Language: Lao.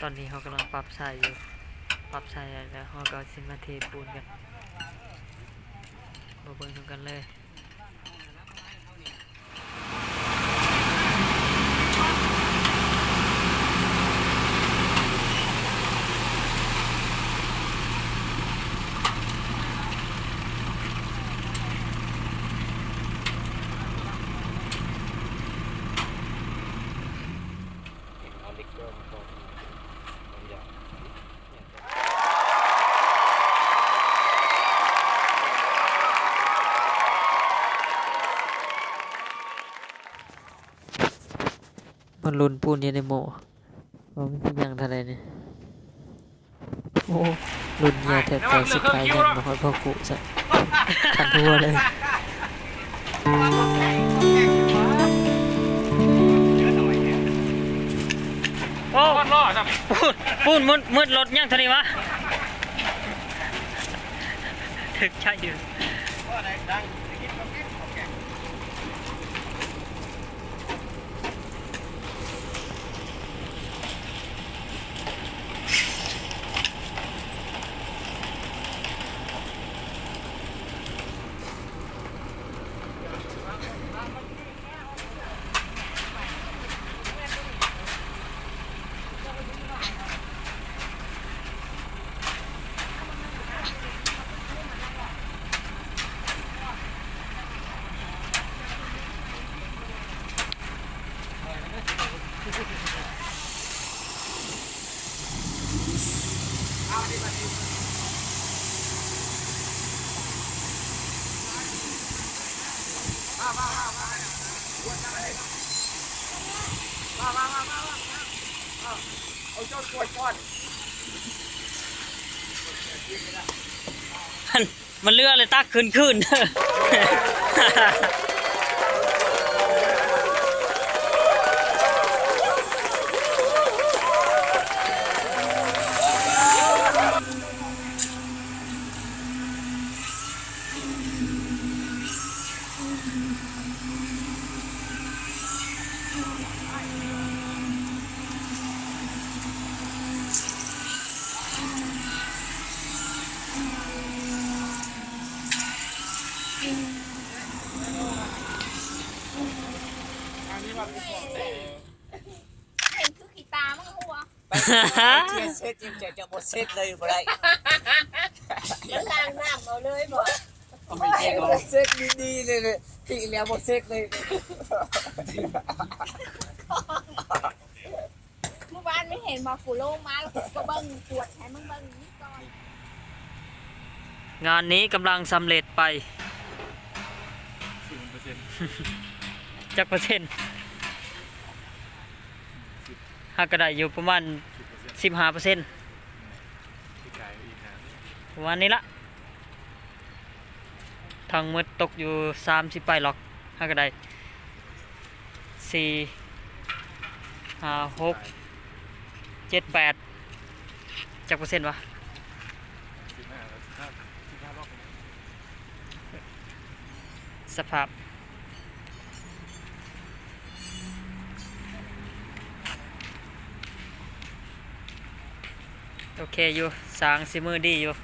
ຕອນນີ້ເຮົາກຳລັງປັບສາຍຢູ່ ປັບສາຍແລ້ວ ເຮົາກໍຊິມາເທປູນກັນ ມາເບິ່ງນຳກັນເລີຍ. ມາລຸ້ນປູນຢູ່ໃນໝໍ້ ວ່າມັນຊິຍັງເທົ່າໃດນີ້. ໂອ້ ລຸ້ນເຫຍື້ອແທບຕາຍ ສຸດທ້າຍຍັງບໍ່ຮອດພໍ່ຄູ້ຊ້ຳ ຄັນຫົວເລີຍ. ໂອ້ ປູນ ປູນໝົດ ໝົດລົດຍັງເທົ່ານີ້ວະ ຖືກໃຈຢູ່. ມັນເຫຼືອເລີຍ ຕັກຄືນຄືນ. ເຫັນຄືຂີ້ຕາມັນຫົວ ໄປເທສເຊັດ ຍັງຈະ ຈະບໍ່ເຊັດເລີຍ ບໍ່ໄດ້ ມັນລ້າງນ້ຳເອົາເລີຍບໍ່? ເອົາໄປເຊັດ ບໍ່ເຊັດດີໆເລີຍ ປີແລ້ວບໍ່ເຊັດເລີຍ. ມື້ວານໄມ່ເຫັນບໍ່? ກູລົງມາແລ້ວກູກໍເບິ່ງ ກວດໃຫ້ມຶງເບິ່ງນີ້ກ່ອນ. ງານນີ້ກຳລັງສຳເລັດໄປ ຈັກເປີເຊັນ? ຫາກະໄດ້ຢູ່ປະມານສິບຫ້າເປີເຊັນ ປະມານນີ້ລະ. ທັງໝົດຕົກຢູ່ສາມສິບປາຍລັອກ ຫາກະໄດ້ສີ່ ຫ້າ ຫົກ ເຈັດ ແປດ ຈັກເປີເຊັນວະ? ສະພາບ ໂອເຄຢູ່ ຊ່າງສີມືດີຢູ່.